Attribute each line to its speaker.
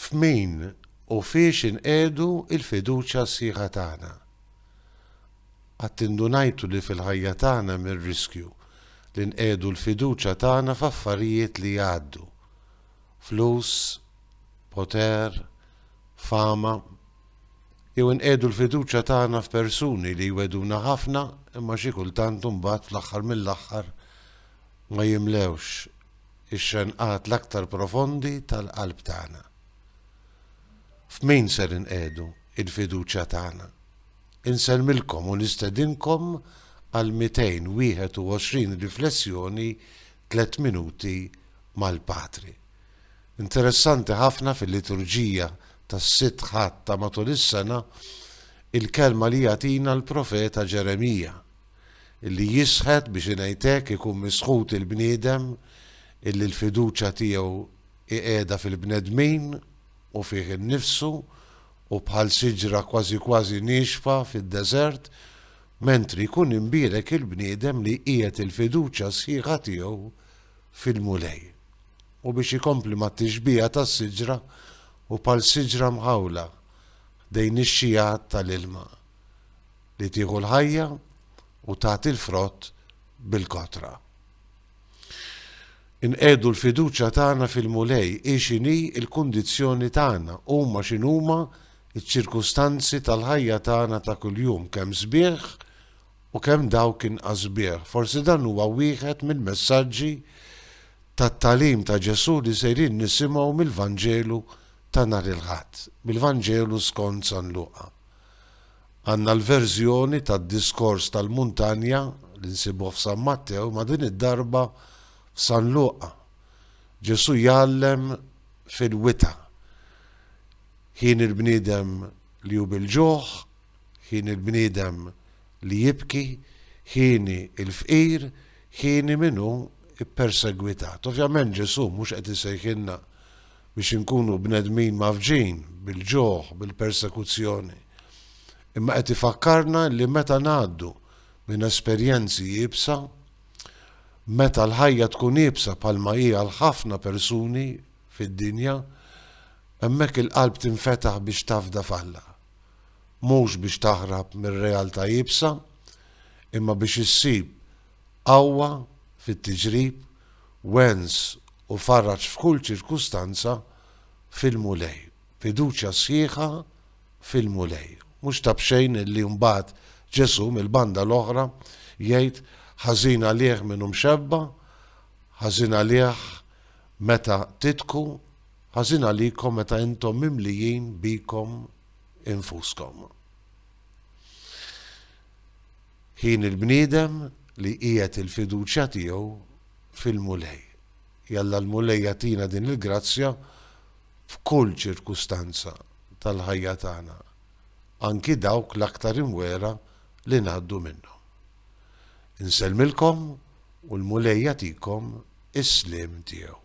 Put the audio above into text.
Speaker 1: F'min u fiex inqiegħdu l-fiduċja sħiħa tagħna? Qatt indunajtu li fil-ħajja tagħna hemm ir-riskju li nqiegħdu l-fiduċja tagħna f'affarijiet li jgħaddu, flus, poter, fama, jew inqiegħdu l-fiduċja tagħna f'persuni li jwegħduna ħafna imma xi kultant imbagħad fl-aħħar mill-aħħar ma jimlewx ix-xenqat l-aktar profondi tal-qalb tagħna. F'min ser inqiegħdu l-fiduċja tagħna? Insellmilkom u nistedinkom għal 221 riflessjoni Tlett Minuti mal-Patri. Interessanti ħafna fil-liturġija tas-sitt Ħadd ta' matul is-sena il-kelma li jagħtina l-profeta Ġeremija. Illi jisħet biex ingħid hekk ikun misħut il-bniedem illi l-fiduċja tiegħu iqiegħda fil-bnedmin u fih innifsu u bħal siġra kważi kważi niexfa fid-deżert, mentri jkun imbierek il-bniedem li jqiegħed il-fiduċja sħiħa tiegħu fil-Mulej. U biex ikompli mat-tixbiha tas-siġra u bħal siġra mħawla ħdejn ix-xigħat tal-ilma. li tieħu l-ħajja u tagħti l-frott bil-kotra. Inqiegħdu l-fiduċja tagħna fil-Mulej hi x'inhi l-kundizzjoni tagħna, huma x'inhuma ċ-ċirkustanzi tal-ħajja tagħna ta' kuljum, kemm sbieħ u kemm dawk inqas sbieħ. Forsi dan huwa wieħed mill-messaġġi tat-tagħlim ta' Ġesù li sejrin nisimgħu mill-Vanġelu ta' nhar il-Ħadd, mill-Vanġelu skont San Luqa. Għandna l-verżjoni tad-diskors tal-muntanja li nsibuh f'San Mattew imma din id-darba f'San Luqa. Ġesù jgħallem fil-wita. Ħin il-bniedem li hu bil-ġuħ, ħin il-bniedem li jibki, ħieni l-fqir, ħieni min hu ppersegwitat. Ovvjament Ġesù mhux qed isejħilna biex inkunu bnedmin mgħaffġin bil-ġuħ, bil-persekuzzjoni. Imma qed ifakkarna li meta ngħaddu minn esperjenzi iebsa, meta l-ħajja tkun iebsa bħalma hi għal ħafna persuni fid-dinja, hemmhekk il-qalb tinfetaħ biex tafda f'Alla. Mhux biex taħrab mir-realtà iebsa, imma biex issib qawwa fit-tiġrib, wens u faraġ f'kull ċirkustanza fil-Mulej. Fiduċja sħiħa fil-Mulej. Mhux ta' b'xejn illi mbagħad Ġesù mill-banda l-oħra jgħid, Ħażin għalih min hu mxebba', ħażin għalih meta tidku, ħażin għalikom meta intom mimlijin bikom infuskom. Ħin il-bniedem li jqiegħed il-fiduċja tiegħu fil-Mulej. Jalla l-Mulej jagħtina din il-grazzja f'kull ċirkustanza tal-ħajja tagħna, anki dawk l-aktar imwegħra li ngħaddu minnhom. Insellmilkom u l-Mulej jagħtikom is-sliem tiegħu.